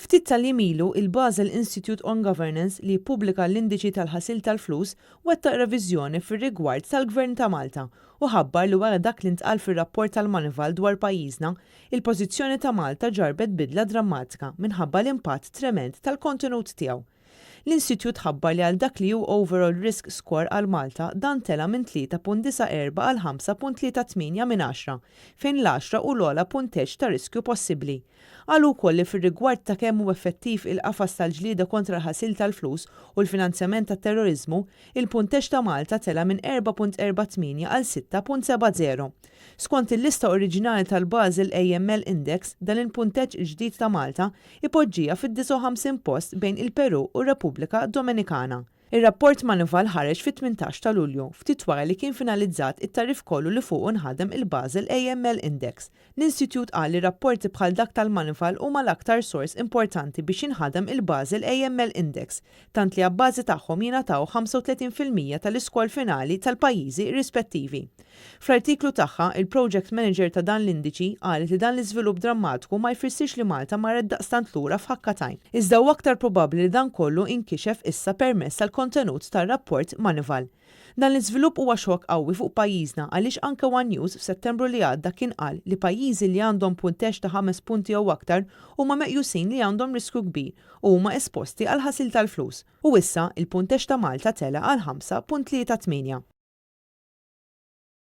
Ftit tal-jiem ilu, il-Basel Institute on Governance li jippubblika l-indiċi tal-ħasil tal-flus wettaq reviżjoni fir-rigward tal-Gvern ta' Malta u ħabbar li wara dak li ntqal fir-rapport tal-Moneyval dwar pajjiżna, il-pożizzjoni ta' Malta ġarrbet bidla drammatika minħabba l-impatt tremend tal-kontenut tiegħu. L-Institute ħabbar li għal dak li hu overall risk score għal Malta dan tela' minn 3.94 għal 5.38 minn 10, fejn l-10 hu l-ogħla punteġġ ta' riskju possibbli. Qalu wkoll li fir-rigward ta' kemm hu effettiv il-qafas tal-ġlieda kontra l-ħasil tal-flus u l-finanzjament tat-terroriżmu, il-punteġġ ta' Malta tela' minn 4.48 għal 6.70. Skont il-lista oriġinali tal-Basel AML Index, dan il-punteġġ il-ġdid ta' Malta ipoġġiha fid-59 post bejn il-Peru u r-Repubblika Dominikana. Ir-rapport Moneyval ħareġ fit-18 ta' Lulju, ftit wara li kien finalizzat it-tagħrif kollu li fuqu nħadem il-Basel AML Index. L-Institute qal li rapporti bħal dak tal-Moneyval huma l-aktar sors importanti biex jinħadem il-Basel AML Index, tant li abbażi tagħhom jingħataw 35% tal-iskor finali tal-pajjiżi rispettivi. Fl-artiklu tagħha, il-project manager ta' dan l-indiċi qalet li dan l-iżvilupp drammatiku ma jfissirx li Malta marret daqstant lura f'ħakka t'għajn. Iżda hu aktar probabbli li dan kollu inkixef issa permezz tal-kontenut tar-rapport Moneyval. Dan l-iżvilupp huwa xokk qawwi fuq pajjiżna għaliex anke One News f'Settembru li għadda kien qal li pajjiżi li għandhom punteġġ ta' 5 punti jew aktar huma meqjusin li għandhom riskju kbir u huma esposti għal ħasil tal-flus. U issa, il-punteġġ ta' Malta tela għal 5.38.